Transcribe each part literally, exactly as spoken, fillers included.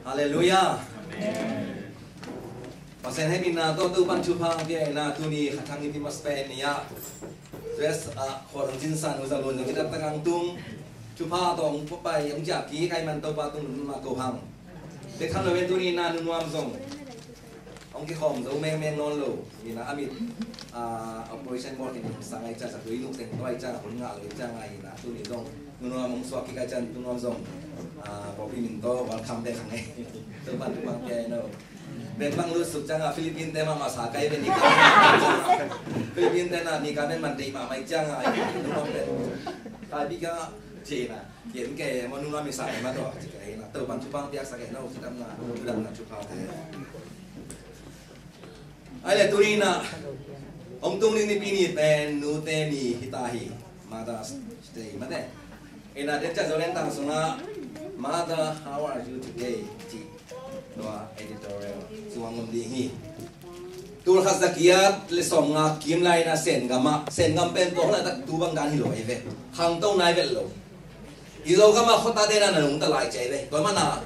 Halleluiah. Pasian hehpihna tawh Topa'n thupha hong pia in ah, tuni kha thang i pi mas pen ni ah, U S ah khual hong cinsan uh Zalun zong i daptak hong tung, thupha tawh hong pai hong ciah kik ahih man Topa tung mah ko hang. Bek tham lo in tuni in ah Nu Nuam zong hong kikhawm zo mengmeng nawn lo. Hi in ah a mit, ah, operation bawl khin sang ahih ciang, a tui nuk teng tawh ahih ciang, hun ngah lo ahih ciang, hi in ah tuni zong Nu Nuam hong suak kik ahih ciang Nu Nuam zong, ah, pawlpi min tawh welcome back hang e. Topa'n thupha hong pia in ah. Ben bang lut suk ciang a Philippine te mahmah sa kai ve ni ka. Philippine te na ni ka ben man deih mahmah ahih ciang a, Nu Nuam ben kai bek a ci in ah. Kien ke mo Nu Nuam i sa kai mah tawh ci kai in ah. Topa'n thupha hong piaksak e, na u ci dam na, u dam na thupha te. Ai le tuni in ah hong tung ding Nipi ni pen nute ni hi ta hi. Mother's Day mate. Ina dek ca Zoland tang sungah Mother, how are you today? Ci tua editorial sungah ngom ding hi. Tul khat za giat le sawmnga kim lai in ah Sen gam ah, Sen gam pen tua hun laitak tu bang dan hi lo ahi ve. Khangto nai vet lo. I Zogam ah khuata te na na nungta lai ci ahi ve. Tua mana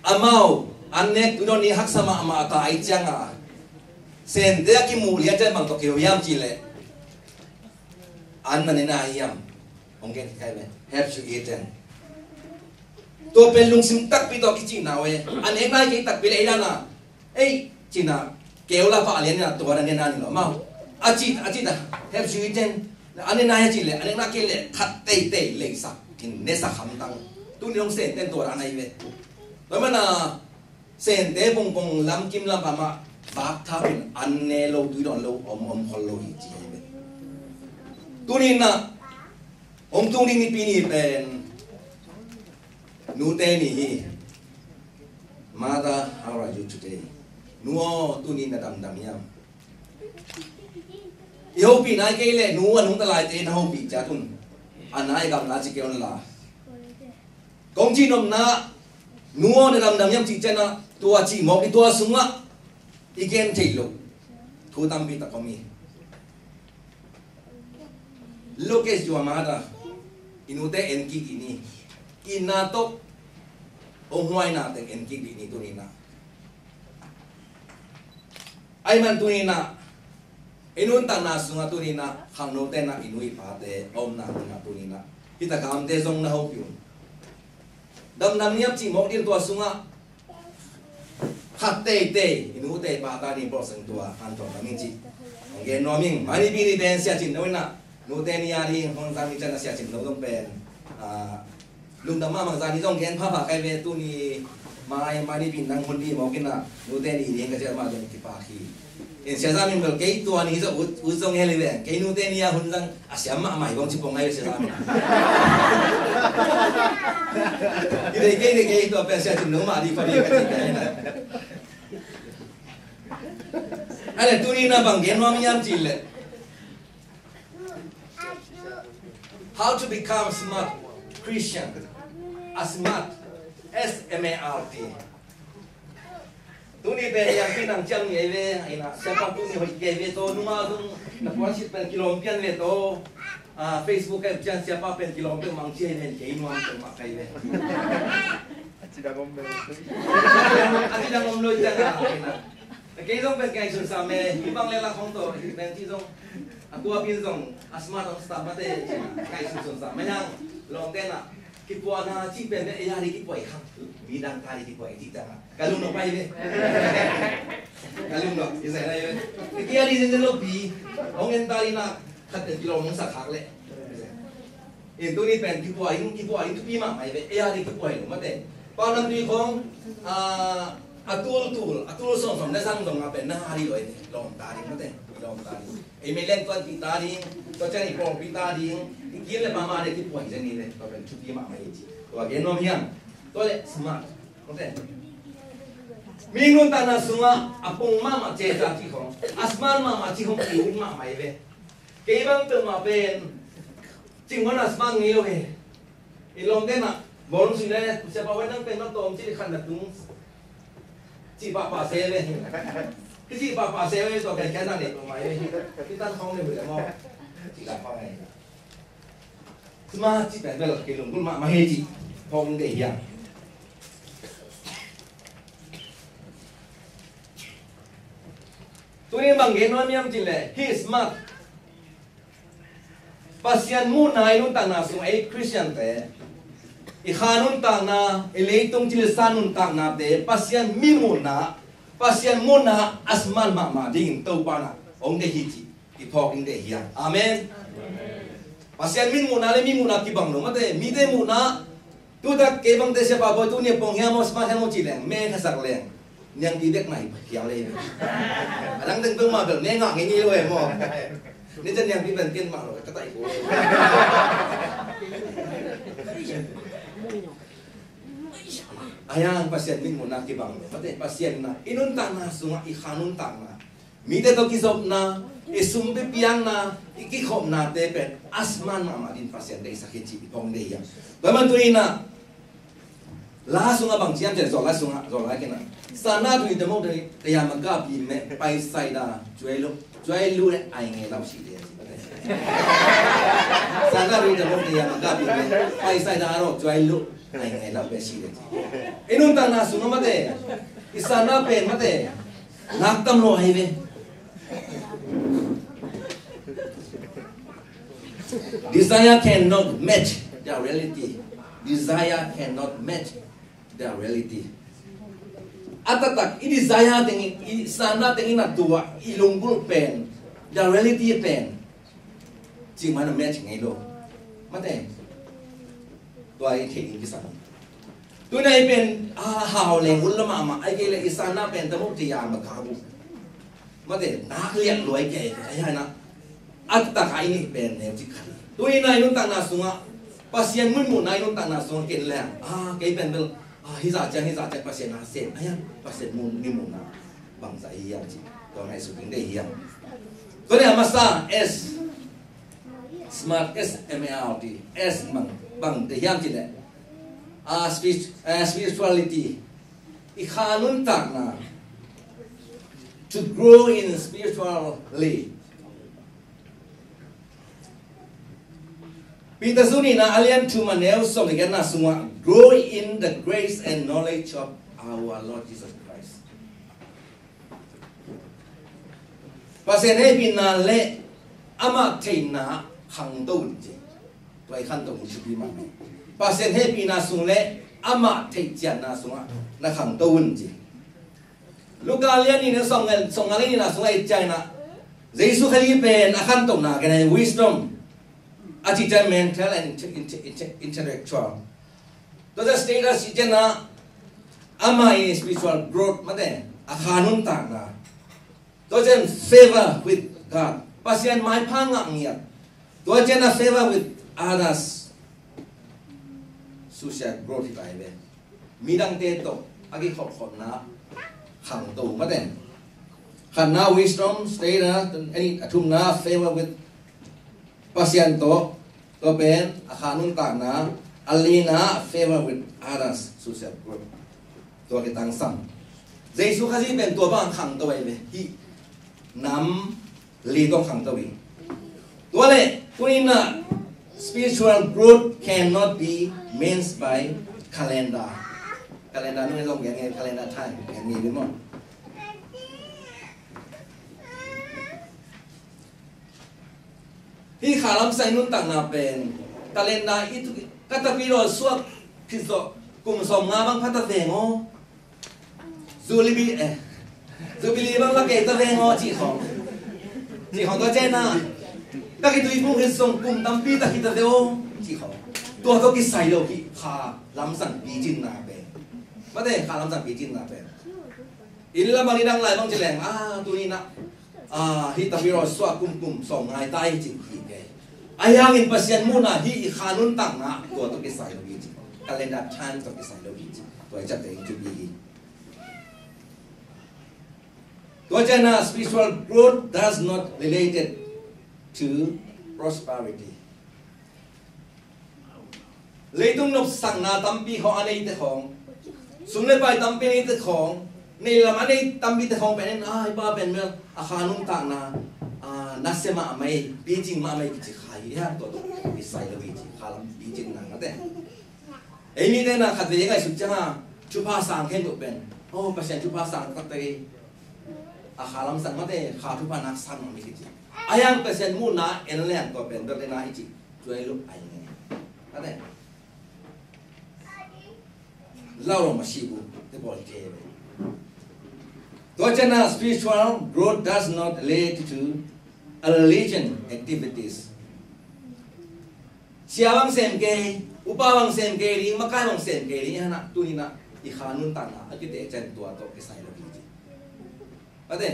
amau an nek tui dawn ni haksa mahmah ta ahih ciang a, Sente a kimuh lian ciang bang tawh kiho hiam cih leh, an na ne na hiam? Hong gen kik kai ve. Have you eaten? Tua pen lungsim takpi tawh kicihna uh e. An nek nai kei takpi leh ei dan a, ei cihna keu la pah lian in ah tua na ne na ni lo amau. A cih, a cih ta, have you eaten? An ne nai a cih leh, an nek nai kei leh khat teitei leisak in nesak hamtang. Tuni dong Sente in tua dan ahi ve. Tua mana Sente pongpong lamkim lampam ah vak thak in an ne lo, tui dawn lo, om om khol lo hi ci hi ve. Tuni in ah hong tung ding Nipi ni pen nute ni hi. Mother, how are you today? Nu aw, tuni na damdam hiam? I hopih nai kei leh nu a nungta laite na hopih ciat un. A nai gam na ci kei un la. Kong cih nopna, nu aw na damdam hiam cih ciangin ah, tua cih mawk i tua sungah i gen theih loh thu tampi tak om hi. Look at your mother. I nute en kik dih ni. I na tawh hong huaina teng en kik dih ni tuni in ah. Ahih man tuni in ah i nuntakna sungah tuni in ah khangnote in ah i nu i pate a omna dingah tuni in ah hih tak a omte zong na hopih un. Damdam ni hiam cih mawk ding tua sungah khat teitei i nute i pate a ding bawlsiang tua hanthawn ding hi ci. Hong gen nuam ing. Mai Nipi ni pen Sia Cin No in ah nute ni a ding hong zang ni ciangin ah Sia Cin No zong pen, ah, lungdam mahmah. Zani zong gen phapha kai ve, tuni mai, mai Nipi nang hun dih mawk in ah nute ni ding ka ciah mah zong kipak hi. In Sia Za Min bel kei tua ni zong ut, ut zong hel hi ve. Kei nute ni a hun zang a siam mahmah hi bang ci pong ngai ve Sia Za Min. Hi ve kei ve kei tua pen Sia Cin No mah dih pha dih ka ci kai na. Ale tuni na bang gen nuam hiam cih leh How to become smart Christian. A smart, S M A R T. Tuni pen yang pi nang ciang ni ve, ina siapa tuni hoih kei ve to, nunga zong na puan sit pen kilawm pian ve to. Ah, Facebook kai ciang siapa pen kilawm pian mang ci ve, kei nuam pen mak kai ve. A ci dang om lo. A ci dang om lo ciang a, ina. Kei zong pen kei sun sa me, hi bang le la khong to, hi pen ci zong. A tua pin zong a smart hong start mate cina kai sun sun sa mai hang. Lawmte na kipuahna cih pen bek ei a ding kipuah hi hang. Midang ta ding kipuah hi cih ciang a ka lungdam pai ve. Ka lungdam i zai lai ve. Kei a ding zen zen lo pi. Hong en ta ding na khat pen kilawm hong sak khak leh. In tuni pen kipuah hi, kipuah hi thupi mahmah hi ve. Ei a ding kipuah hi lo mate. Pau Nam Tui khong, ah, a tul tul, a tul sawmsawm na zang zong a pen na ha ding lo hi ve. Lawm ta ding mate. Lawm ta ding. Ei mei leng tuan pi ta ding, tua ciang i pawlpi ta ding, i kil le pama le kipuai zen ni le, tua pen thupi mahmah hi ci. Tua gen nuam hiam? Tua le smart. Tua pen mi nuntakna sungah a pong mahmah ceza ci khong, a smart mahmah ci khong i ut mahmah hi ve. Kei bang peuhmah pen cinghuan a smart ngei lo hi. I lawmte na bawlung sui le siapa huai nang pen na tawm ci le khan na tung. Cih pahpah se ve. Ki cih pahpah se ve, tua pen kian na nei pah mai ve. Ki tan khong le hu le maw. Cih la pah ngai. Sima cih pen bel kei lunggulh mahmah hi cih khong dei hiam? Tuni bang gen nuam hiam cih leh, hih smart Pasian muhna i nuntakna sung, ei Khristiante i kha nuntakna, i leitung cilsa nuntaknate Pasian mi muhna, Pasian muhna a smart mahmah dingin Topa na hong deih hi cih kiphawk ding deih hiam. Amen. Pasian mi muhna le mi muhna kibang lo mate. Mite muhna, tu tak kei bangte siapa bawi tu nia pong hiam aw, smart hiam aw cih leng, me khasak leng, niangpi bek nai khial le. A dang teng peuhmah bel me ngah ngei ngei lo e maw. Ni ciang niangpi pen ken mah lo ka tai ko. A hiang Pasian mi muhna kibang lo mate. Pasian na i nuntakna sungah, i kha nuntakna, mite tawh kizopna, i sumpi piakna, i kikhopnate pen a smart mahmah dingin Pasian deihsak hi cih i phawk ding hi a. Tua man tuni na la sungah bang ci hiam cih leh, Zolai sungah, Zolai kina, ศาสนา tui te mok te ya maka pi me pai sai da juai lu, juai lu le ai nge lau si de. ศาสนา tui te mok te ya maka pi me pai sai da ro juai lu ai nge lau be si de. I nuntakna sungah mate, i ศาสนา pen mate, lak tam lo ai ve. Desire cannot match the reality. Desire cannot match the reality. A taktak i desire tengin, i ศาสนา tengin a tua i lunggulh pen, the reality pen, cih man a match ngei lo mate. Tua i thei in kisam. Tuna i pen a hau leng un la mahmah, ai kei le i ศาสนา pen tamuk ti ya ma ka bu. Mate, nak liak luai kei ka ya na. At ta kai ni pen ne ci khat. Tuna i nuntakna sungah, Pasian muhna i nuntakna sungah ken leng, a, kei pen bel, a, hi za ciang, hi za ciang Pasian na sem. Ai ya, Pasian mun ni muhna bangza i ya ci. Tua ngai su ding dei hiam. Tua le a masa S, smart, S M A R T, S bang, bang dei hiam ci le. A, spirit, a, spirituality. I kha nuntakna. To grow in spiritually. Peter sunina a lian thum a neu sawm le giatna sungah, grow in the grace and knowledge of our Lord Jesus Christ. Pasian hehpihna le amah theihna khangto un ci. Tua i khanto mun thupi mah. Pasian hehpihna sung le amah theihcianna sungah na khangto un ci. Luka lian nih na sawmnga, sawmnga le nihna sungah i ciangin ah, Jesu Khazih pen a khantohna kei na wisdom. A cih ciang mental and inte-, inte-, inte-, intellectual. Tua ciang status cih ciang ah, amah i spiritual growth mate, a kha nuntakna. Tua ciang favor with God. Pasian maipha ngah ngiat. Tua ciang a favor with others. Social growth hi pai ve. Midangte tawh a kikhopkhopna khangto mate. Khatna wisdom, status, a thumna favor with Pasian tawh, tua pen a kha nuntakna, a lina favor with others, social growth. Tua kitangsam. Jesu Khazih pen tua bang khangto ai ve. Hih nam li tawh khangto hi. Tua le, tuni na spiritual growth cannot be measured by calendar. Calendar nung zong gen nge, calendar time gen nge maw. Hih kha lamsang i nuntakna pen calendar i tu, ka tapi lo suak khit zawh kum sawmnga bang pha ta veng aw. Jubilee, eh, Jubilee bang la kei ta veng aw cih khawng. Cih khawng tua ciang a, ka kituiphum khit zong kum tampi ta khit ta ve aw cih khawng. Tua tawh kisai lo hih kha lamsang picinna pen. Mate, kha lamsang picinna pen. Inn lam bang, i dang lai bang ci leng, a, tuni na, a, hih tapi lo suak kum kum sawmnga i tai cih hi kei. A hiangin Pasian muhna hih i kha nuntakna tua tawh kisai lo hi ci. Calendar time tawh kisai lo hi ci. Tua i ciapteh in thupi hi. Tua ciang a spiritual growth does not related to prosperity. Leitung nopsakna tampi khawng a neite khawng, sum le pai tampi a neite khawng, nei lam a nei tampite khawng pen in, a, i pa pen mel a kha nuntakna, a, nasia mahmah hi, picing mahmah hi kici kha hi, hia tua tua kisai lo hi ci, kha lam picing nang a te. Ei mite na khatvei ngaihsut ciang a, thupha sang khempeuh pen, oh, Pasian thupha sang taktak hi. A kha lamsang mate, kha thupha nak sang mah mi kici. A hiang Pasian muhna en leng tua pen bel na i ci. Tua i lup ai nge. Mate. Lau lo ma si bu te pawl te ve. Tua ciang a spiritual growth does not relate to a religion activities. Sia bang sem kei, upa bang sem kei ding, makai bang sem kei ding, hana tuni na i kha nuntakna a kite ciang tua tawh kisai lo hi ci. Mate.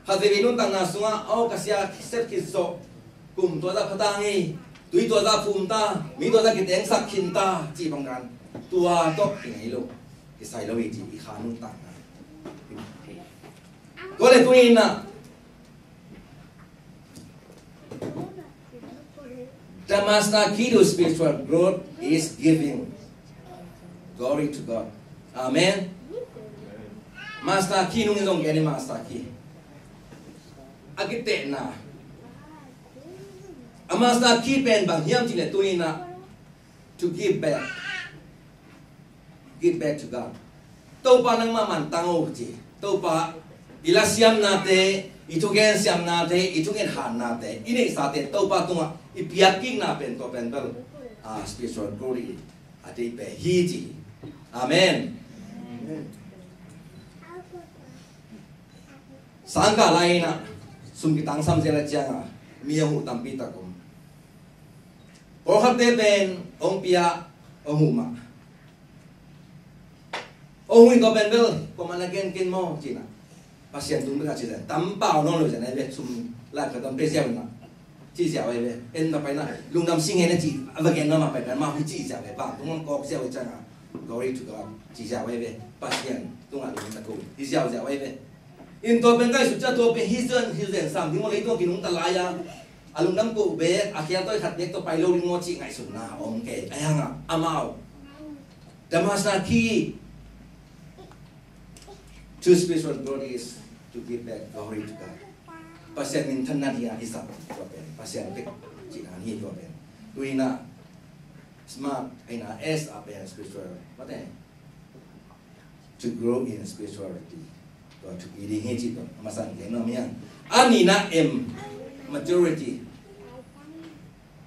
Khat veve nuntakna sungah, aw ka sia sep khit zawh, kum tua zah phatang ei, tui tua zah phum ta, mi tua zah kitengsak khin ta, cih bang dan tua tawh i ngei lo, kisai lo hi ci i kha nuntakna. Tua le tuni na The master key to spiritual growth is giving glory to God. Amen. Master key nung in zong gen in master key. A kitehna. A master key pen bang hiam cih leh tuni na to give back. Give back to God. Topa nangmah mantang o ci. Topa i la siamnate, i thugen siamnate, i thugen hatnate, i neihsate Topa tungah i piakkikna pen tua pen bel, ah, spiritual glory a deih pen hi ci. Amen. Sangkah lai-in ah sum kitangsam zel a ciangah mi a huh tampi tak om. Pawlkhatte pen hong pia, hong huh mah. Hong huh in tua pen bel kuamah na gen kei maw ci-in ah Pasian tung bek a ci zen. Tampau nawn lo zen ai ve, sum lai khat hong pia ziau in ah. Ci ziau ai ve. En na pai na lungdam sing hen na ci a va gen na ma pai pen ma hui ci ziau ai ve. Bang tung hong kawk ziau ai ciangah glory to God ci ziau ai ve. Pasian tungah lungdam ko hi ziau ziau ai ve. In tua pen ngaihsut ciang tua pen hi zen, hi zen sam ding maw, leitung kinungta lai-a a lungdam ko bek, a khial tawh khat bek tawh pai lo ding maw cih ngaihsutna a om kei. Ahi hangah amau the master key to spiritual growth is to give back glory to God. Pasian minthanna dingah i zat tua pen Pasian bek cihna hi tua pen. Tuni na smart, ahi na S a pen spiritual, mate. To grow in spirituality. Tua thupi ding hi ci tua a masa in gen nuam hi hang. A nihna M, maturity.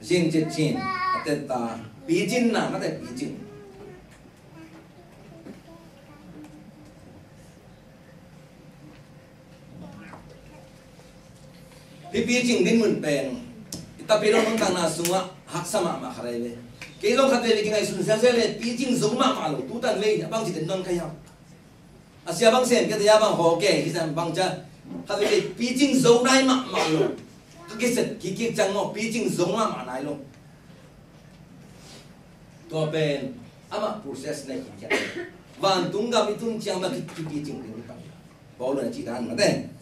Zin cit cin a teta picinna, mate, picin. Hih picing dinmun pen i tapidaw nuntakna sungah haksa mahmah khat ahi ve. Kei zong khat veve kingaihsun siasia le picing zo mahmah lo, tutan vei a bang ci den nawn ka hiam? A sia bang sem kei te a bang haw kei hi sam bang cia khat veve picing zo nai mahmah lo. Ka kiset kikik ciang maw picing zo mahmah nai lo. Tua pen amah process nei khin khiat. Vantung gam i tun ciang mah ki, ki, kipicing ding hi pah. Paul in a cih dan mate.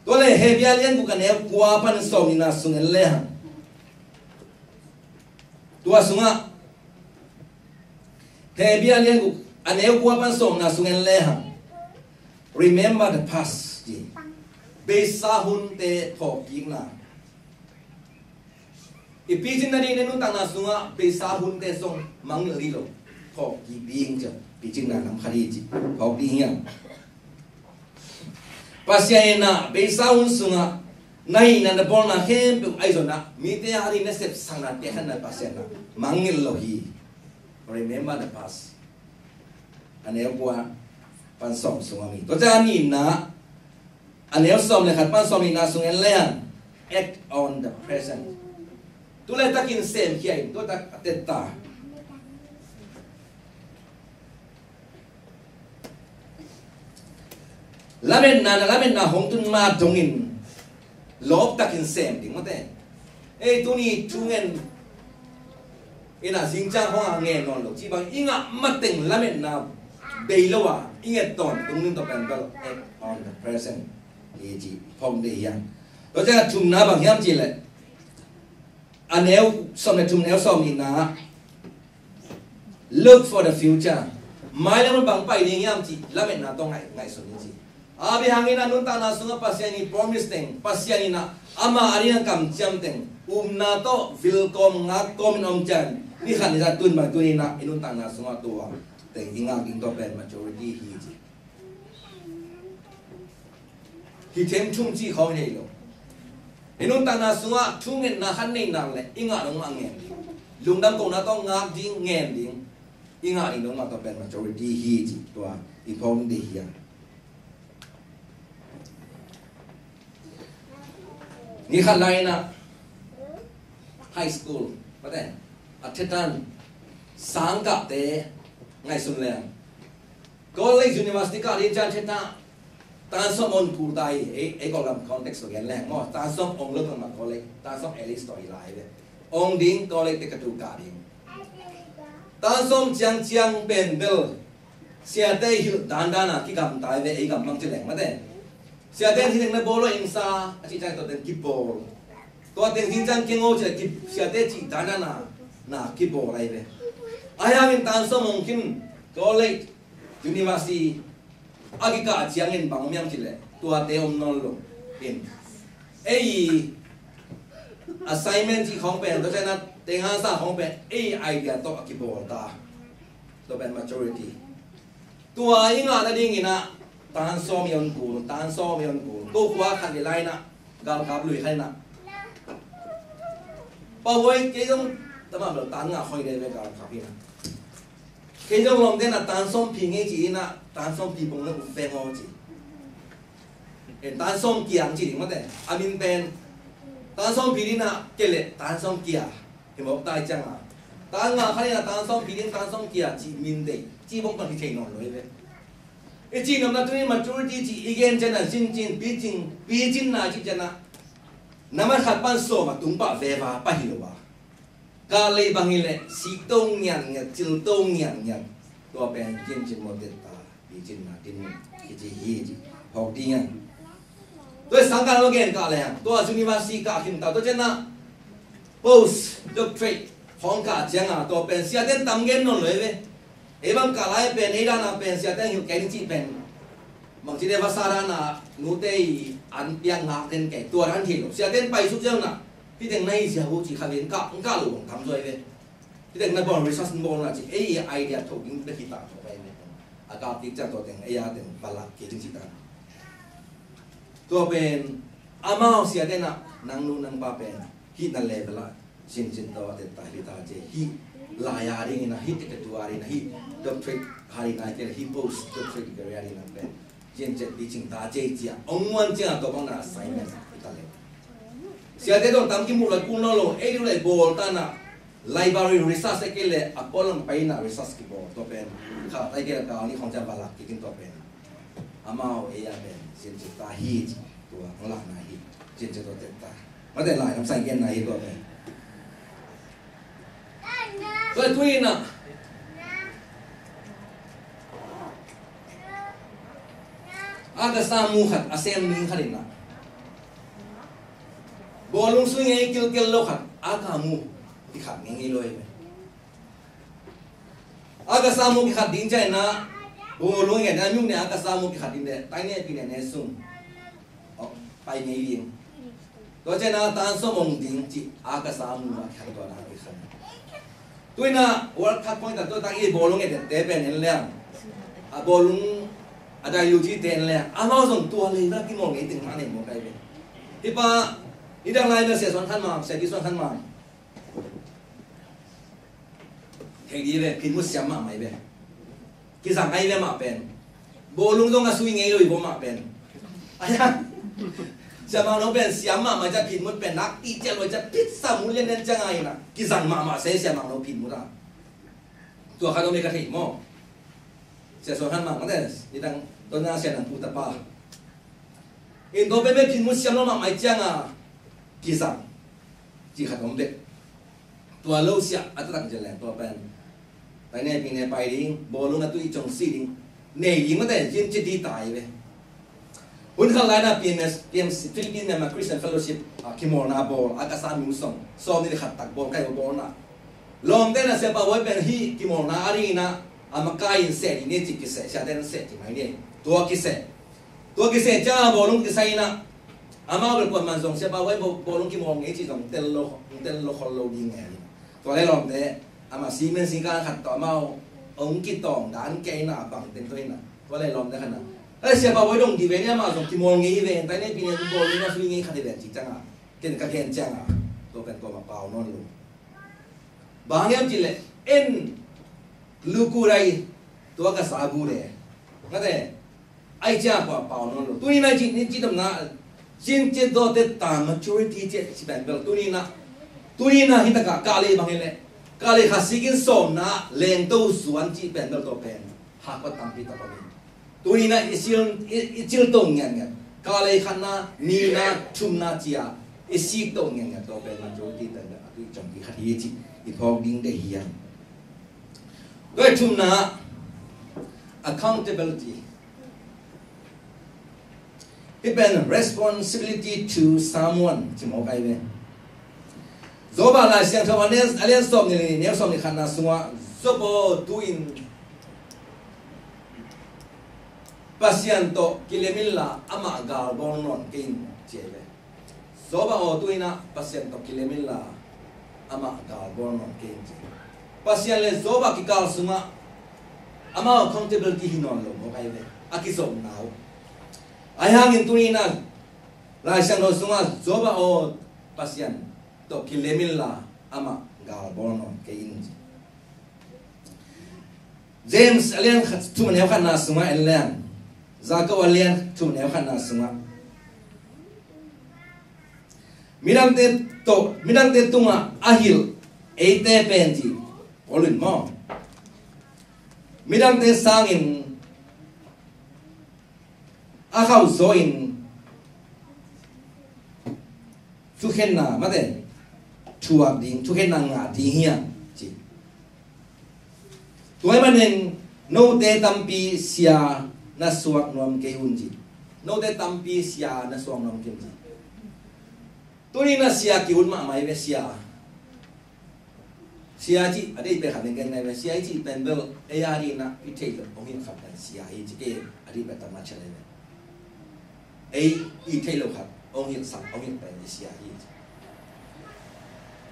Tua le Hebru lian guk a neu kua pan sawm nihna sung en le hang. Tua sungah Hebru lian guk a neu kua pan sawm nihna sung en le hang. Remember the past ci. Beisa hunte thawhkikna. I picing nading i nuntakna sungah beisa hunte zong mangngilh ding lo. Thawhkik ding ci, picingna nam khat hi ci. Thawhkik ding hiam? Pasian in ah beisa hun sungah na hihna na bawlna khempeuh ahi zongin ah mite a ding na sepsakna piakkhiatna Pasian in ah mangngilh lo hi. Remember the past. A neu kua pan sawm sungah mi. Tua ciang a nihna a neu sawm le khat pan sawm nihna sung en le hang, act on the present. Tu laitakin semkhia in, tua tak a tetta. Lametna, na lametna hong tun ma dongin lawptakin sem ding mate. Ei, tuni thu ngen in ah zingciang hong a ngen nawn lo cih bang i ngah mateng lametna bei lo a i nget tawntung ding tawh pen bel act on the present hi ci phawk ding hi hang. Tua ciang a thumna bang hiam cih leh a neu sawm le thum, neu sawm nihna ah look for the future. Mailam bang pai ding hiam cih lametna tawh ngaih, ngaihsun ding ci. A bang hangin a nuntakna sungah Pasian in promise teng, Pasian in ah ama a ding a kamciam teng upna tawh vilkawm ngakkawm in om ciang ni khat ni zah tun bang tuni in ah i nuntakna sungah tua teng i ngak ding tua pen maturity hi ci. Hi them thum cih khawng hi lo. Hi nuntakna sungah thungetna khat nei nak leh i ngah dong mah ngen ding. Lungdam kohna tawh ngak ding, ngen ding. I ngah ding dong mah tua pen maturity hi cih tua i phawk ding hi a. Ni khat lai-in ah high school, mate, a thetan sangkahte ngaihsun leng, college, university kah ding ciang thetan tan sawm hong kul ta hi. Ei, ei Kawlgam context to gen leng maw, tan sawm hong lo tang mah college, tan sawm at least tawh hi lai ve. Hong ding college te ka tu kah ding. Tan sawm ciangciang pen bel siate hilh dandan a kigamtai ve, ei gam bang ci leng mate. Siate in hi teng na bawl lo ing sa a cih ciang tua teng kibawl. Tua teng zing ciang keng o ci leh ki, siate cih dandan a na kibawl lai ve. Ahi hangin tan sawm hong khin college, university a kikah ciangin bang om hiam cih leh tuate om nawn lo in. Ei assignment cih khawng pen, tua ciang a teng a sa khawng pen ei idea tawh a kibawl ta. Tua pen maturity. Tua i ngah nadingin ah tan sawm i hong kul, tan sawm i hong kul. Ko khua khat le lai-in ah galkap lui khat in ah, Pa Huai, kei zong tamam lo, tan nga khoi dei ve galkap in ah. Kei zong lawmte in ah tan sawm phi ngei ci in ah, tan sawm phi pong na ut veng aw ci. En, tan sawm kia ci ding mate. A min pen tan sawm phi ding ah, kei leh tan sawm kia. Hi mawk tai ciang a, tan nga khat in ah tan sawm phi ding, tan sawm kia ci min dei ci bawk pan hi thei nawn lo hi ve. I cih nopna tuni maturity cih i gen ciang a, cincin, picin, picinna cih ciang a, nambat khat pan sawm a tung pah veva pah hi lo a. Kah lei bang hi leh sik to ngiatngiat, cil to ngiatngiat. Tua pen cincin mawk ding ta, picinna tin kici hi ci. Hawk ding a. Tua i sangkah lo gen kah leng, tua university kah khin ta, tua ciang a post doctorate hong kah ciang a, tua pen siate in tam gen nawn lo hi ve. Ei bang kah lai pen, ei dan a pen siate in hilh kei ni cih pen, bang ci leh vasa dan a nute i an piak ngak den kei, tua dan thei lo. Siate in paisuk ziau in ah, hi teng na hi zia hu ci kha ve, in kah, in kah lo bang tam zaw hi ve. Hi teng na bawl research in bawl na ci, ei idea tho ding bek hi ta tho pai ve. A kah kik ciang tua teng ei a teng va lak kik ding ci ta. Tua pen amau siate in ah, nang nu nang pa pen hih na level ah cincin tawh a tetta hi ta ci. Hih lai a dingin ah, hih tekatu a dingin ah, hih doctorate a dingin ah, hih post doctorate degree a dingin ah pen cincin pi cing ta ci, ci a hong muan ciang a tua bang na assignment hi ta le. Siate tawh tam kimuh lai kul nawn lo, ei ding lai bawl ta in ah library research a kei leh a pualam pai in ah research kibawl, tua pen kha tai kei leh kal ni khawng ciang va lak kik in tua pen amau ei a pen cincin ta hi ci, tua hong lakna hi, cincin tua tetta. Mate lai lam sai genna hi tua pen. Tua tuni in ah a ka sa mu khat, a sem ning khat in ah bawlung sui ngei kilkel lo khat a ka mu kikhat ngei ngei lo hi ve. A ka sa mu kikhat ding ciang in ah bawlung ngei na mung ne a ka sa mu kikhat ding de, tai ne pi ne ne sung. Pai ngei ding. Tua ciang a tan sawm hong ding ci a ka sa mu a khan tua na kikhan. Tuni in ah World Cup point ta tua ta i bawlung ngetete pen en leng, a bawlung a dai lu ci te en leng, amau zong tua lei na kimawl ngei teng mah nei maw kai ve. Hi pa, i dang lai na sia suan khan mam, sia ki suan khan mam. Thei di ve, phin mut siam mahmah hi ve. Kizang ahi ve mah pen. Bawlung zong a sui ngei lo hi vo mah pen. Aia. Sia Mang No pen siam mahmah ciang phin mut pen nak ti ciang lo ciang pit sa mu lian lian ciang a hi na. Kizang mahmah se Sia Mang No phin mut a. Tua kha no me ka thei maw. Sia Suan Khan Mang mate. Ni dang to na sia nang pu ta pa. In tua pen me phin mut siam lo mahmah ciang a. Kizang. Ci khat om bek. Tua lo siah a taktak cian leng tua pen. Pai ne, pi ne, pai ding, bawlung a tui cong si ding. Nei ding mate, cin ci di tai ve. Hun khat lai na P M S, P M C, Philippine Myanmar Christian Fellowship, a, kimawlna bawl, a ka sa mi song, sawm ni khat tak bawl, kai bawl na. Lawmte na sia pa wai pen hi, kimawlna a ri na, a makai in seh ding ni ci kiseh, sia ten seh ci mai ni. Tua kiseh. Tua kiseh ciang a bawlung kisai in ah, amau bel kuaman zong sia pa wai bawlung kimawl ngei ci zong tel lo, tel lo khol lo ding ngei. Tua le lawmte, amah simen singkang khat tawh amau hong kitawng dan kei in ah bang teng tua in ah. Tua le lawmte khat in ah, Ai, Siapa Bawi dong dih ve ni, amah zong kimawl ngei ve, tai nei pi nei bawl ngei na sui ngei khat hi ve ci ciangah, ken ka gen ciangah, tua pen tua mah pau nawn lo. Bang hang hiam cih leh en lukurai tua ka sa bu le. Ngate ai ciah kua pau nawn lo. Tuni na ci ni ci tam na cin ci do te ta maturity ci ci pen bel tuni na tuni na hi taka ka le bang hi le ka le kha sikin som na leng to suan ci pen bel to pen ha ko tampi ta pa ni. Tuni na i cil, i, i cil to ngian ngian. Ka lei khatna, nina, thumna cia i sik to ngian ngian to pen man zo ti tan a tui cam ki khat hi ci i phawk ding de hiam. Doi thumna, accountability. Hi pen responsibility to someone ci mawk ai ve. Job a Lai Siangtho a lian, a lian sawm ni le neu sawm ni khatna sungah Job aw tu-in Pasian tawh kilem inla amah gal bawl nawn kei in ci ai ve. Job aw tu-in ah Pasian tawh kilem inla amah gal bawl nawn kei in ci. Pasian le Job a kikal sungah amau accountability hi nawn lo mawk ai ve. A kizopna uh. Ai hangin tu-in ah Lai Siangtho sungah Job aw Pasian tawh kilem inla amah gal bawl nawn kei in ci. James a lian khat thum a neu khatna sungah en leng. Jakob a lian thum a neu khatna sungah midangte tawh, midangte tungah a hilh eite pen ci Paul in maw midangte sangin a khauh zaw in thukhenna mate thuak ding, thukhenna ngah ding hi a ci. Tua ahih manin note tampi sia na suak nuam kei un ci. Note tampi sia na suak nuam kei un ci. Tuni na sia ki-ut mahmah hi ve sia. Sia cih a deih pen khat ning gen nai ve sia i cih pen bel ei a dih na i theih loh hong hilh khat pen sia hi ci kei a deih pen tam na chia nai ve. Ei i theih loh khat hong hilhsak hong hilh pen i sia hi ci.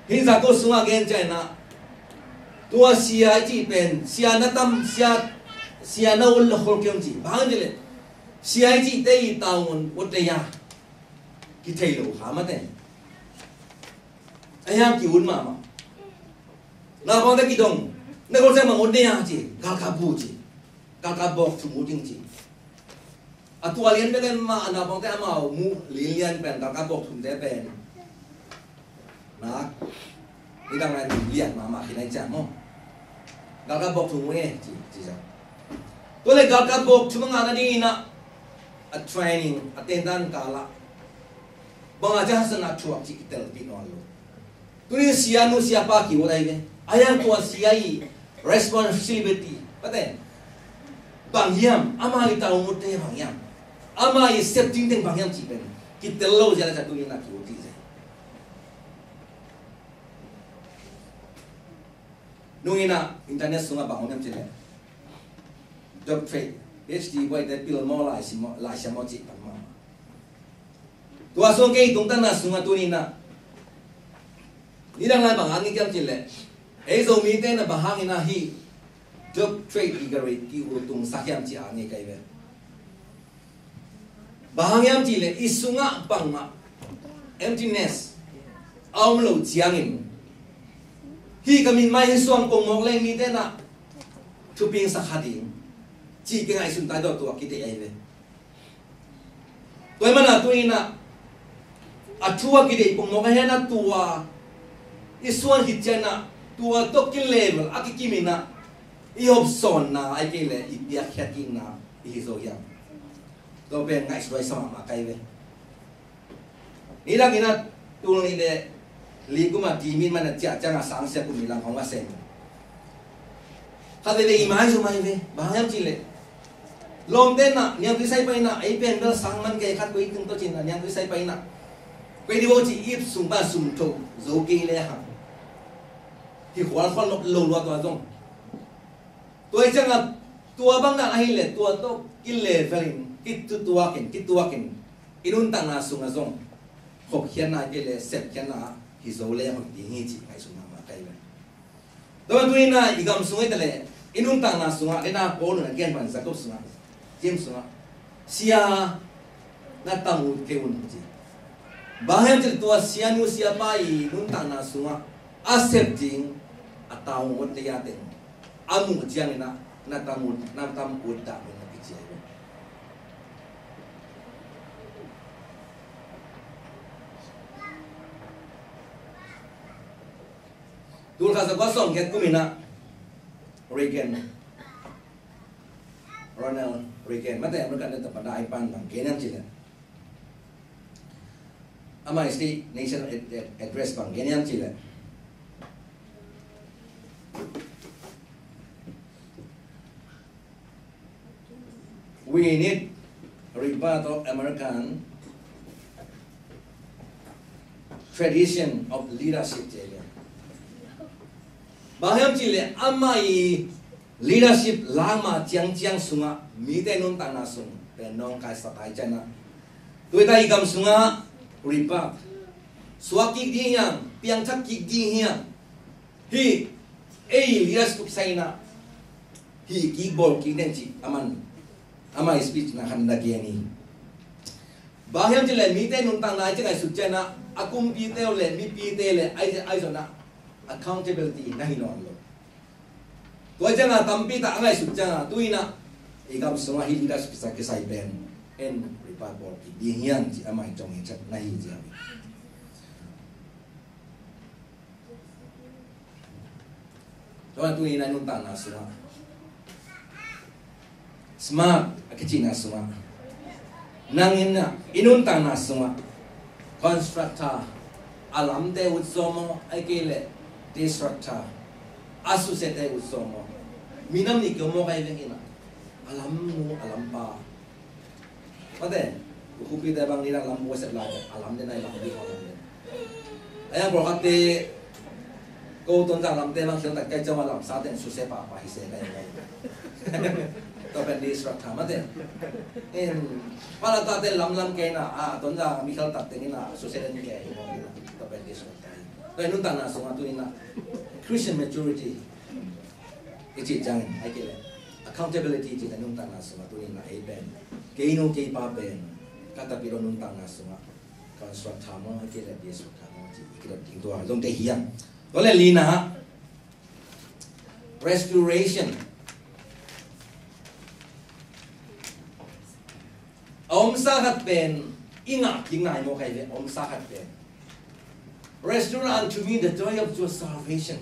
Hih Jakob sungah gen ciah inah tua sia i cih pen sia na tam sia sia na ul na khol kei hong ci bang hang ci leh sia i cihte i taungun ut lei a kithei lo kha mate. Ahi hang ki-ut mahmah. Naupangte kidong na gol seng bang ut nei a ci galkap bu ci. Galkap bawk thum ut ding ci. A tua lian bek en mah a naupangte amau muh linlian pen galkap bawk thumte pen nak nidang lai lian mahmah khin ai ciah maw. Galkap bawk thum ut e ci ci ciah. Tua le galkap bawk thum a ngah nading inah a training a tentan kalah bang a ciah hasan a thuak ci kitel pi nawn lo. Tuni sia nu sia pa ki-ut ai ve. Ahi hang tua sia i responsibility pate bang hiam ama i taungutte bang hiam ama i sep dingteng bang hiam cih pen kitel lo zia la ca tuni na ki-ut dih zia. Nung inah internet sungah bang om hiam cih leh doctorate P H D buaite pil maw lai sia maw cih pan mah. Tua sung kei tungtanna sungah tuni inah nidang lai bang hang i kiam cih leh ei Zomite na bang hang inah hih doctorate degree ki-ut tungsak hiam cih a ngei kai ve. Bang hang hiam cih leh i sungah bangmah emptiness a om lo ciangin hih ka min mai hi suang pongmawk leng mite na thupingsak kha ding cih kingaihsun tai dawh tua kiteih ahi ve. Tua ahih mana tu inah a thu a kideih pongmawk ahi a na tua i suan khit cianah tua tawh kilevel a kikim inah i hopsawnna ai kei le i piakkhiat kikna i hi zo hiam? Tua pen ngaihsut huai sa mahmah kai ve. Nidang inah tul nih le li kum a ti min man a ciah ciangah sangsia kum nih lang hong a sem. Khat veve i mai zo mai ve bang hiam cih leh lawmte na niangtui sai pai inah ei pen bel sang man kei khat koi tung tawh cin a niangtui sai pai inah koi di bo cih ip sung pan sum tho zo kei le hang hi khual khual nop lo lua tua zong. Tua hi ciangah tua bang dan ahi le tua tawh kilevel in kitutuak in kituak in i nuntakna sungah zong khopkhiatna kei le sepkhiatna hi zo le hoih ding hi cih ngaihsutna mah kai ve. Tua tu inah i gam sung hi ta le i nuntakna sungah le na Paul in a gen pan Jakob sungah James sungah Sia na tam ut kei un ci. Bang hiam cih leh tua sianu siapa i nuntakna sungah a sep ding a tam ut leia teng a muh ciangin ah na tam ut, na tam ut dah un a kici hi. Tul khat za kua sawm giat kum in ah Reagan, Ronald Reagan, mate American na tapa na ai pan bang gen hiam cih leh, amah i State National Ad-, Ad-, Address bang gen hiam cih leh, "We need rebirth of American tradition of leadership," ci hi. Bang hiam cih leh amah i leadership langmah ciangciang sungah mite nuntakna sung pen nawngkaisak ahih ciangin ah, tua i gam sungah rebirth, suak kik ding hiam, piangthak kik ding hiam, hih ei leadership sai in ah hih kik bawl kik ding cih aman, amah i speech na khan na gen hi. Bang hiam cih leh mite nuntakna i ci ngaihsut ciangin ah a kumpite uh leh mipite leh ai, ai zong ah accountability na hi nawn lo. Tua ciangin ah tampi tak a ngaihsut ciangin ah tu in ah i gam sungah hih leadership kisai, kisai pen en rebirth bawl kik ding hiam cih amah i cong hi ciat na hi ciang. Tua tu in ah i nuntakna sungah smart a kicihna sungah, nang in ah i nuntakna sungah constructor, a lamte ut zaw maw, ahih kei leh destructor, a susiate ut zaw maw? Minam nih kiom maw, kai veng in ah a lam nu a lam pa. Mate, u khupite bang ni na lam buai sep lai a lam den ai lam di hong lam den. Ai ang pawlkhatte ko Tonzang lamte bang khial tak kai cawng a lam sa ten susia pahpah hi se kai kai. Tua pen destructor mate. In pala tate lam lam kei na a Tonzang mi khial tak teng in a susia den kei hi mawk in a tua pen destructor hi. Tua i nuntakna sungah tu in a Christian maturity i cih ciangin ahih kei leh accountability cih i nuntakna sungah tu in a ei pen kei nu kei pa pen ka tapi lo nuntakna sungah constructor maw ahih kei leh destructor maw cih i kidot ding tua zong te hi a. Tua leh lina restoration. A omsa khat pen i ngah kik nai maw kai ve, a omsa khat pen. Restore unto me the joy of your salvation.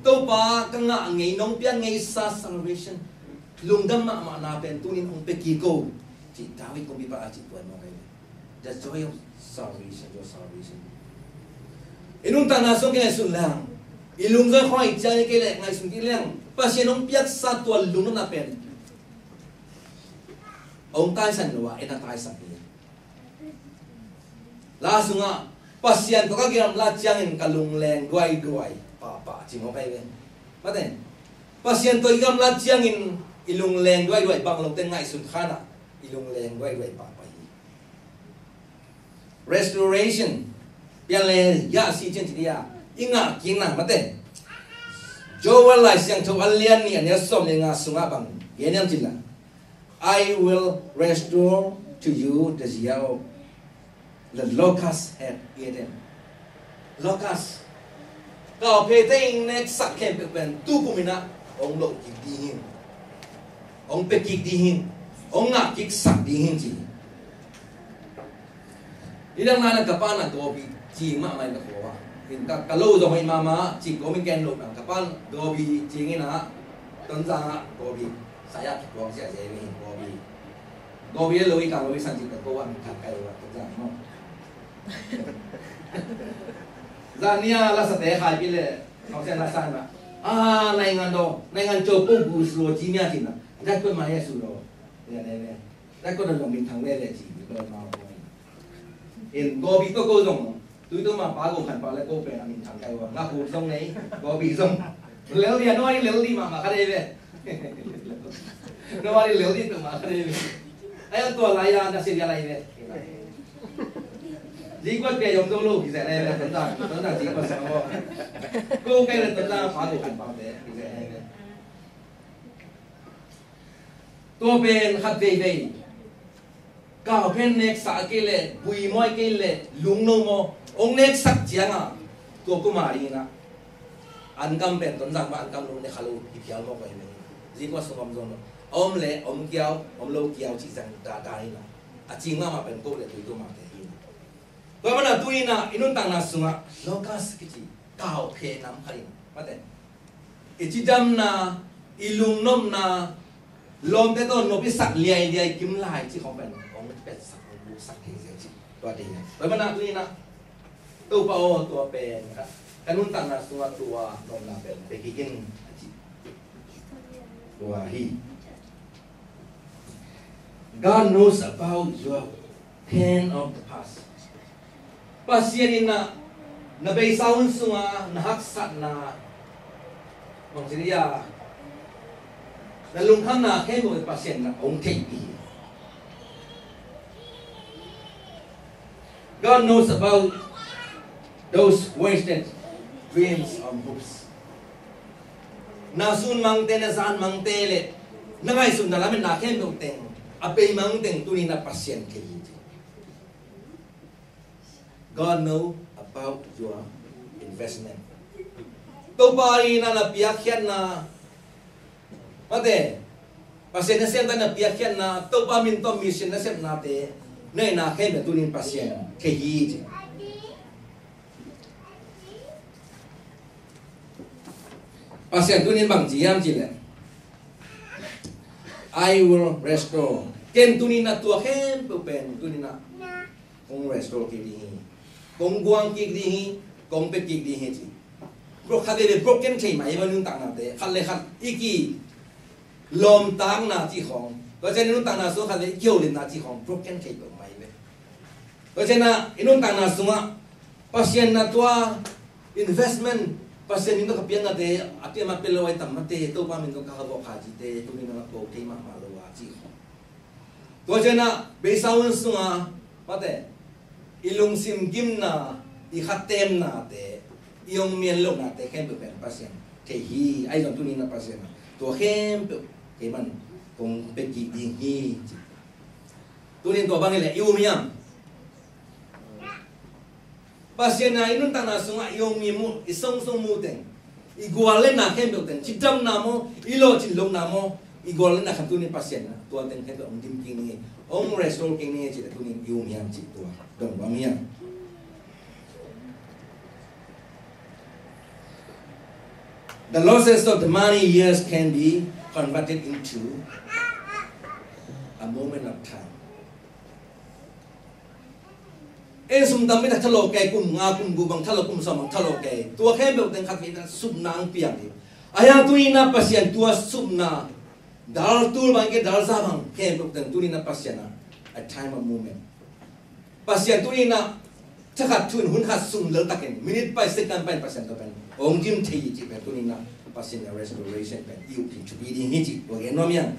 Topa ka ngah ngei nong piak ngeisa salvation. Lungdam mahmahna pen tunin hong pia kik o. Cih David kumpipa a cih tuan maw kai ve. The joy of salvation, your salvation. I nuntakna sung kei ngaihsun leng. I lungzoi khong i ciang i kei leh ngaihsun kei leng. Pasian hong piaksa tua lungdamna pen. Hong taisan lo a, en a taisan hi. La sungah Pasian tawh ka kigamlat ciangin ka lungleng duaiduai pahpah ci maw kai ve. Mate. Pasian tawh i gamlat ciangin i lungleng duaiduai bang lote ngaihsun khanah i lungleng duaiduai pahpah hi. Restoration. Pian le yah si cian ci dia i ngah kik nang mate. Joel Lai Siangtho a lian nih a neu sawm le nga sungah bang gen hiam cih leh, I will restore to you the year of the locust had eaten. Locust. Kawhpete in neksak khempeuh pen tukum in ah hong loh kik ding hi. Hong pia kik ding hi. Hong ngah kiksak ding hi ci. Nidang nai na ka pa na gobi cing mahmah in ka ko a. In ka, ka lo zong hoih mahmah cing gobi ken lo nang ka pa gobi cing in ah Tonzang ah gobi. Saya kikuang sia zemi gobi. Gobi lo i ka gobi san cing ka ko a min thang kai wa Tonzang maw. Zania la sa te khai pi le. Kau sia la sa na. Ah, naingan do, naingan copo gu suo ci mia cin na. Dak ko ma ya su do. Ya ne ne. Dak ko do zong min thang le le ci. Lo ma ko. In gobi ko ko zong. Tui tu ma pa ko khan pa le ko pen a min thang kai wa. Nga ko zong nei. Gobi zong. Lel dia no ai lel di ma ma ka dei ve. No ai lel di tu ma ka dei ve. Ai tua lai ya na se ya lai ve. Zikuat pia yom zo lo ki se lai ve. Tun ta, tun ta zikuat sa mo. Ko kai le tun ta pa ko khan pa ve ki se lai ve. Tua pen khat veivei. Kau pen neksak a kei leh, bui maw a kei leh, lungno maw, hong neksak ciangah, tua kum a dingin ah, ankam pen Tonzang mah ankam lung ne kha lo hi phial mawk ahi mah hi. Zikua sung om zong lo. A om leh om kiau, om lo kiau cih zang dada hi na. A cing mahmah pen ko leh tui tu mahte hi na. Tua mana tu hi na, i nuntakna sungah Dorcas kici kau phe nam khat in, mate, i cidamna, i lungnopna, lawmte tawh nop i sak liailiai kim lai cih khawng pen hong petsak, hong buksak thei zel cih. Tua te hi. Tua mana tu hi na, Topa aw, tua pen ka, ka nuntakna sungah tua nopna pen pe kik in, a ci. Tua hi. God knows about your pain of the past. Pasian in na, na beisa hun sunga na haksatna, bangci dia, na lungkhamna khempeuh Pasian in na hong theihpih hi. God knows about those wasted dreams and hopes. Na sun mangte, na zan mangte le na ngaihsutna lametna khempeuh teng, a bei mang teng tuni na Pasian thei hi. God know about your investment. Topa in na piakkhiatna, mate, Pasian nasem ta na piakkhiatna, Topa min tawh mission nasepnate, na ina khempeuh tunin Pasian thei hi ci. Pasian tunin bang ci hiam ci leh, "I will restore." Ken tunin na tua khempeuh pen tunin na kong restore kik ding hi. Kong guang kik ding hi. Kong pia kik ding hi ci. Bro, khat le broken thei mai, i nuntaknate khat le khat i kilawmtakna cih khawng, tua ciang i nuntakna sung khat le i kiholimna cih khawng broken thei peuh mai ve. Tua ciang i nuntakna sungah Pasian na tua investment, Pasian min tawh ka piaknate, a piak ma pia lo ai tam mate, Topa min tawh ka khavawk kha cite, tunin na ko thei mahmah lo a cih khawng. Tua ciangin ah beisa hun sunga, mate, i lungsim gimna, i khatemnate, i hong mian lohnate khempeuh pen Pasian thei hi. Ahi zong tunin ah Pasian ah tua khempeuh kei man kong pia kik ding hi ci. Tunin tua bang hi leh i um hiam? Pasian na i nuntakna sungah i hong mi mu, i songsong mu teng, i gual le na khempeuh teng, cidamna maw, i lawhcin lohna maw, i gual le na khat tunin Pasian na tua teng khempeuh hong dim kik ning e, hong restore kik ning e cih leh tunin i um hiam cih tua dong bang hiam? The losses of the many years can be converted into a moment of time. En sum tampi tak thalawh kei, kum nga, kum guk bang thalawh, kum sawm bang thalawh kei. Tua khempeuh teng khat vei na supna ang piang hi. A hiang tunin ah Pasian tua supna, dal tul bang ke dal za bang khempeuh teng tunin ah Pasian ah a time of moment. Pasian tunin ah thakhat thu in hun khat sung leltakin, minute pai second pai Pasian tua pen hong dim thei hi cih pen tunin ah Pasian a restoration pen i up ding thupi ding hi cih tua gen nuam hiang.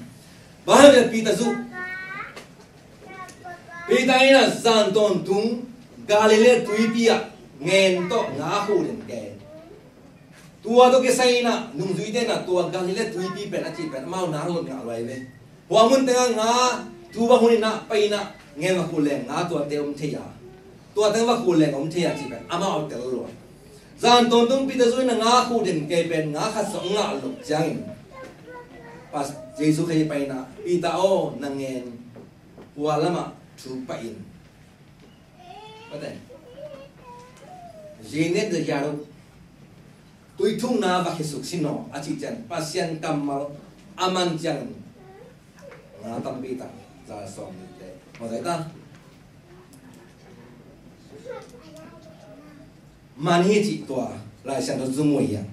Bang hang Peter zu Peter in ah zan tawntung Galilee tuipi ah ngen tawh nga khuh den kei. Tua tawh kisai in ah nungzuite in ah tua Galilee tuipi pen a cih pen amau nang lot ngah luai ve. Hua mun tengah nga tu va hun in ah pai in ah ngen va khuh leng nga tuate om thei a, tua teng va khuh leng om thei a cih pen amau tel luai. Zan tawntung Peter zu in ah nga khuh den kei pen nga khat sawh ngah loh ciangin Pas, Jesu khei pai in ah, "Peter aw, na ngen hua lamah thu pah in." Pate. Jenet de yaro. Tui thukna va khesuk sin aw, a cih ciang Pasian kammal a man ciangin nga tampi tak za sawm nih te. Mawzai ta. Man hi cih tua Lai Siangtho zumui hiang.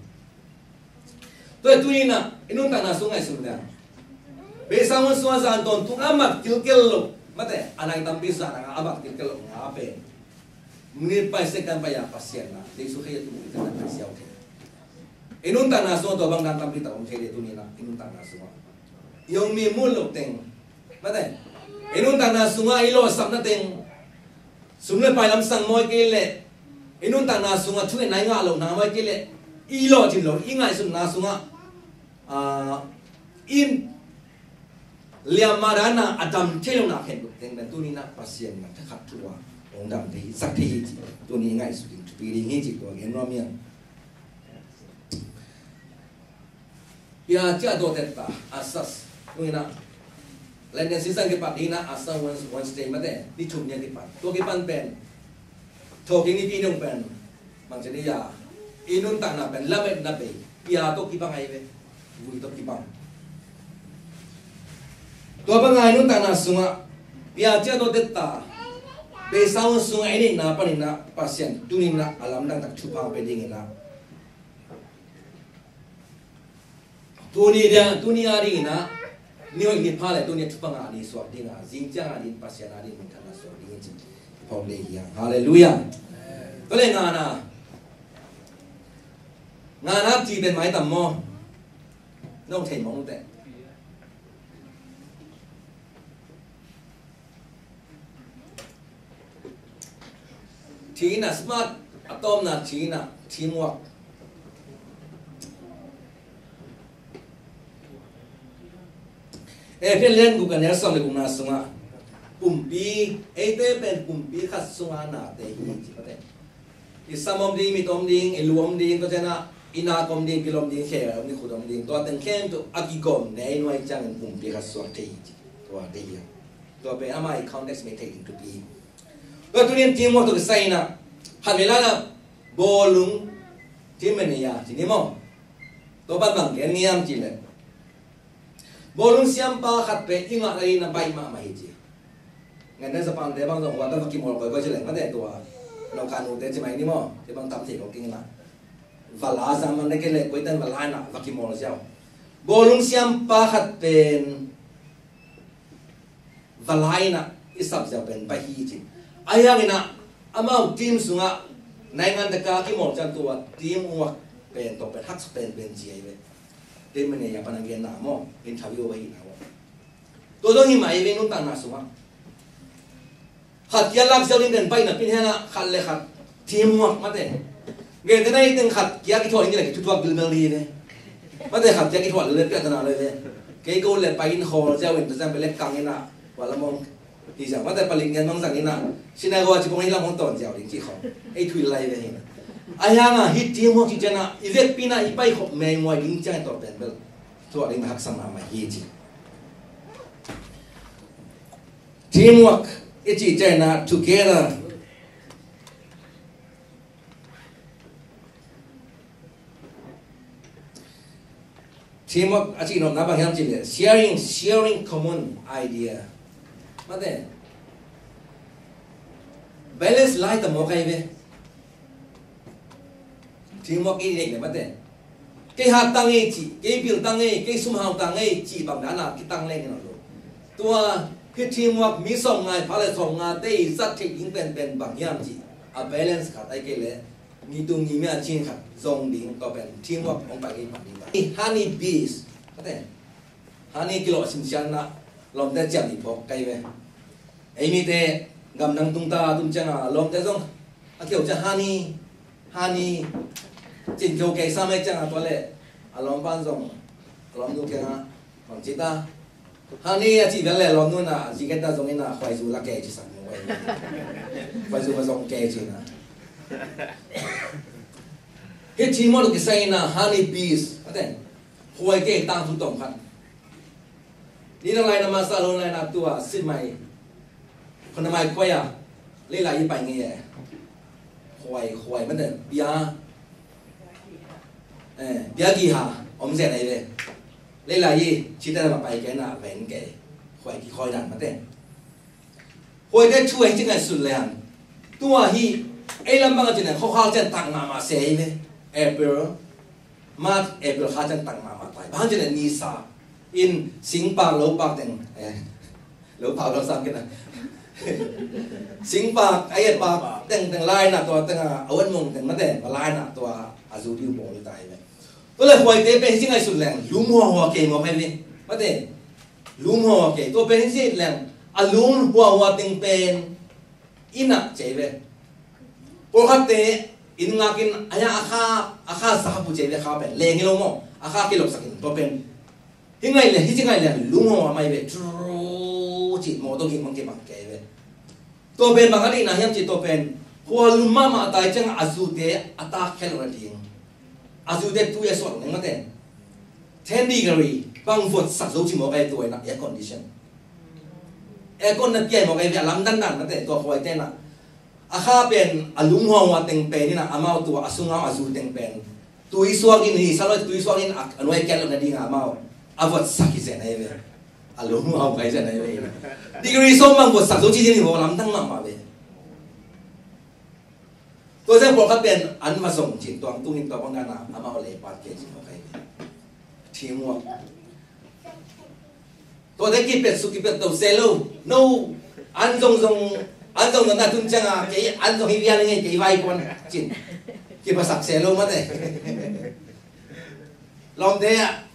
Tua tunin ah i nuntakna sung ngaihsun leng, beisa hun sung a zan tawntung a mat kilkel lo, mate, a nai tampi zan a mat kilkel lo nga pen minute pai second pai a Pasian na Jesu khei a tu i kan na siau thei. I nuntakna sung a tua bang dan tampi tak om thei le tunin ah i nuntakna sung a i hong mi mun lo teng, mate, i nuntakna sung a i lawhsapna teng, sum le pai lamsang mawi kei leh, i nuntakna sungah thungetna i ngah lohna mawi kei leh, i lawhcin lo, i ngaihsutna sungah, ah, in liamma dana a dam thei lo na khen teng pen tuni na Pasian na thakhat thu a hong dam thei, sak thei hi ci. Tuni ngaihsut ding thupi ding hi ci tua gen nuam hi hang. Pia cia dawtet ta, asas. Tuni na Lenten season kipat ding na, asas Wednesday mate, ni thum ni a kipat. Tua kipan pen Thawhkik nipi dong pen bang ci ni a, i nuntakna pen lametna bei, pia tawh kibang ahi ve. Vui tawh kibang. Tua banga i nuntakna sungah pia cia tawh tetta, beisa hun sungah i neihna panin ah Pasian tuni in ah a lamdang tak thupha pe dingin ah, tuni dia, tuni a dingin ah, ni hoih ni pha le tuni a thupha ngah ni suak ding a, zing ciang a ding Pasian a ding minthanna suak ding in cin phawk ding hi hang. Halleluiah. Tua le ngana, ngana ci pen mai tam maw? Nong thei mawk teh. Thina smart, a tawpna thina teamwork. Efesa lian guk a neu sawm le gukna sungah pumpi, eite pen pumpi khat sunga nate hi ci mate. I sam om ding, mit om ding, i lu om ding, tua ciangin ah i nak om ding, pil om ding, khel om ding, khut om ding, tua teng khempeuh a kigawm nei nuai ciangin pumpi khat suak thei hi ci. Tua te hi a. Tua pen amah i context mei thei ding thupi. Tua tuni in teamwork tawh kisai in ah, khat vei lai in ah bawlung, team manager ci ni maw? Tua pan bang gen ngiam ci leh, bawlung siampa khat pen i ngah lai in ah baih mahmah hi ci. Ngen na Japan te bang zong huan ta va kimawl kawikawi ci leng mate tua. Nau kanu te ci mai ni maw? Te bang tam thei ko king na. Va la zang man na ke le koi tan va la na va kimawl ziau. Bawlung siampa khat pen va la in ah i sap ziau pen baih hi ci. Ahi hangin ah amau team sungah naingan te ka kimawl ciang tua teamwork pen tua pen haksa pen pen ci ahi ve. Team manager pan a gen na maw? Interview va hi na maw? Tua zong hi mah i ve nuntakna sungah. Khat kia lak ziau ding den baih na pin hen ah khat le khat teamwork mate. Gen te na i teng khat kia kithuah ding le kithutuak bilbel ding hi ve. Mate khat kia kithuah le piak ta na le ve. Kei ko le pai in khawl ziau in ta ziau pen le kang in ah. Wa la mong. Hi ziau mate palik ngen mang zang in ah. Sinai wa ci kong hi lam hong tawn ziau ding ci khong. Ei thui lai ve hi na. Ahi hang ah hih teamwork ci ciang ah i vekpi in ah i pai khop mei muai ding ciang i tawh pen bel. Thuah ding na haksa mahmah hi ci. Teamwork i cih ciangin ah together. Teamwork a cih nopna bang hiam cih leh sharing, sharing common idea. Mate. Balance lai ta mawk ahi ve. Teamwork i neih leh mate. Kei hat tang ei cih, kei bil tang ei, kei sum hau tang ei cih bang dan a kitang leng hi lo. Tua hih teamwork mi sawmnga i pha le sawmnga te i zat theih ding penpen bang hiam cih a balance khat ahih kei leh ni tung ni mia cin khat zong ding tua pen teamwork hong pai kei pan ding ta. Honey bees kate. Honey kilawh simsiatna lawmte ciam i phawk kai ve. Ei mite gamdang tung ta tum cianga lawmte zong a kio ciang honey, honey cin kio kei sa mai cianga tua le a lawmpan zong a lawmnu kiangah bang ci ta. Honey a cih vel le lawmnu in a ziketa zong in a khuaizu la kei ci sak mu. Khuaizu ma zong kei ci na. Hih teamwork kisai in a honey bees a teng. Khuai kei tang thu tawm khat. Ni na lai na masa lo lai na tua sit mai. Khon na mai khuai a. Lei lai i pai ngei e. Khuai, khuai man den. Bia. Eh, bia gi ha. Om zen ai le. Lei lai i. Chita na pai kei na ven kei. Khuai ki khuai dan man den. Khuai te thu ai ching ai sun le han. Tua hi. Ei lam bang a chin ai. Khau khau chen tang ma ma se ai le. April. March, April kha ciang tang mahmah tai. Bang hang ci leh nisa in singpak lopak teng, eh, lopak lo sam kena. Singpak, a etpak teng, teng lai na tua teng a, a wan mong teng mate, ma lai na tua a zu diu bong li tai ve. Tua le huai te pen hi ci ngai sut leng, lum hua hua kei mawk hi ve. Mate, lum hua hua kei. Tua pen hi ci leng, a lum hua hua teng pen, i nak cei ve. Pawlkhatte inn ngakin a ya a kha, a kha sa pu cei ve kha pen leng hi lo maw? A kha kilawpsak in tua pen Hih ngaih lian, hih ci ngaih lian lunghawng a mai ve, tru ci mawtaw gik mang kibang kei ve. Tua pen bang a deihna hiam cih tua pen, khua lum mahmah a tai ciangah a zute a tak khia loh nading, a zute tui a suah loh nading mate. Ten degree bang vuatsak zo ci mawk ai tua in ah air condition. Aircon na piai mawk ai ve a lamdang dan mate, tua khuaite in ah. A kha pen a lunghawng a teng pen in ah amau tua a sungah a zu teng pen tui suak in, hi sa lo tui suak in a, a nuai kiat loh nading a amau a vuatsak hi zen ai ve. A lunghawng kai zen ai ve. Degree sawm bang vuatsak zo ci zen hi maw, lamdang mahmah ve. Tua zen pawlkhat pen an va zong cin tuang tungin tua bang dana amau leipat kei cin maw kai ve. Teamwork. Tua te kipet suk kipet to se lo. No. An zong zong, an zong zong na tun cianga kei an zong hi vial ngei kei vai kuan cin. Kipasak se lo mate. Lawmte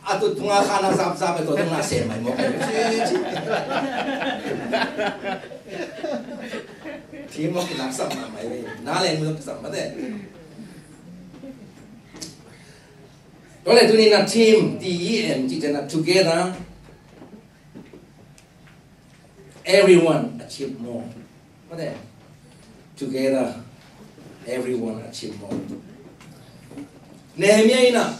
a tut thunga khana zapzap tua zong na se mai mawk. Teamwork kilaksam mahmah hi. Na leng mu zong kisam mate. Tua leh tuni in ah team, T E M, cih ciang ah together, everyone achieve more. Mate, together, everyone achieve more. Nehemiah in ah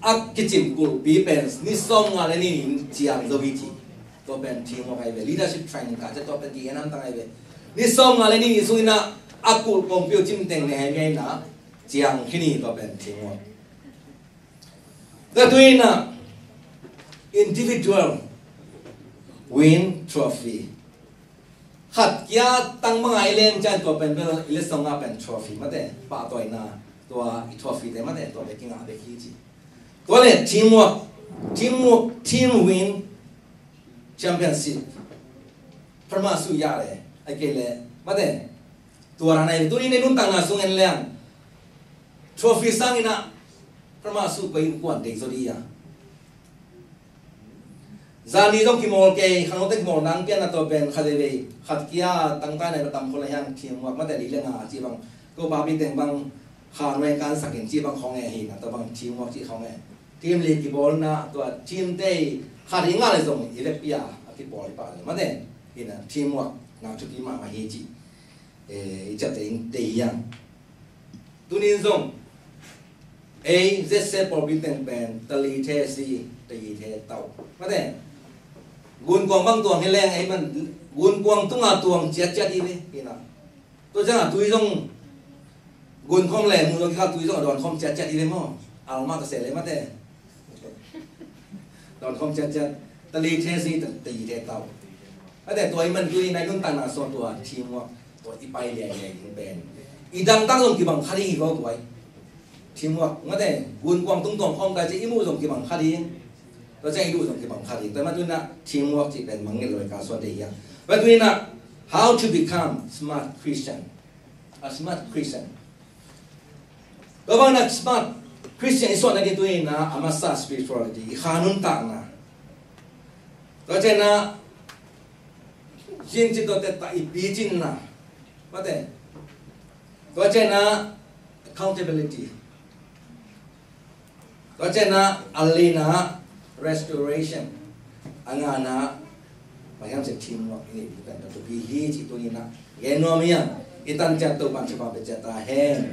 a kicim kulhpi pen ni sawmnga le nih ni ciang zo hi ci. Tua pen teamwork ai ve, leadership training kah ciang tua pen ti en hamtang ai ve. Ni sawmnga le nih ni sungin ah a kulh kongpi uh cimteng Nehemiah in ah ciang khin hi, tua pen teamwork. Tua tuni in ah individual win trophy. Khat kia tang banga i len ciang tua pen bel i letsong a pen trophy mate, pahtawina tua i trophy te mate, tua bek kingah bek hi ci. Tua leh teamwork, teamwork, team win championship. Pharmasu ya le, ai kei le mate. Tua rang nai tuni in i nuntakna sung en leng trophy sangin ah pharmasu pai in kuan dei zaw di a. Zani zong kimawl kei, khangnote kimawl nang pian a tua pen khat veivei khat kia tangtai nai lo tam khol a hian teamwork mate li le nga ci bang, ko papi teng bang kha nuai kan sakin ci bang khong e hi na tua bang teamwork ci khong e. Team li kibawlna tua team te khat i ngah le zong i vekpi a a kipawl i pah le mate hi na teamwork nang thupi mahmah hi ci. Eh, i ciapteh in tei hiang. Tunin zong ei zetse pawlpi teng pen tali the si, tali the tau mate. Gunkuang bang tuang hi leng ei man gunkuang tunga tuang ciatciat i ve hi na. Tua ciangah tui zong gunkhawm le mu zong kikal tui zong a dawnkhawm ciatciat i ve maw. Alma ka se le mate. Dawnkhawm ciatciat. Tali the si, tali the tau. Ate tua i man tui nai nuntakna sawn tua teamwork tua i pai liailiai ding pen i dangtak zong kibang kha ding hi ko tua i teamwork mate. Gunkuang tung tuang khawm kai ci i mu zong kibang kha ding. Tua ciang i duh zong kibang kha ding. Tua i man tui na teamwork ci pen mangngilh lo i ka suan te hiang. Tua tui na how to become smart Christian. A smart Christian. Tua bang na smart Christian i suahna ding tuni in a masa spirituality i kha nuntakna. Tua ciang a zin cin tua teta i picinna. Mate. Tua ciang a accountability. Tua ciang a a lina restoration. A ngana maiam se teamwork i nei bukan tua tupi hi ci tuni in a gen nuam hiam. I tan ciat Topan thupha pe ciat ta hen.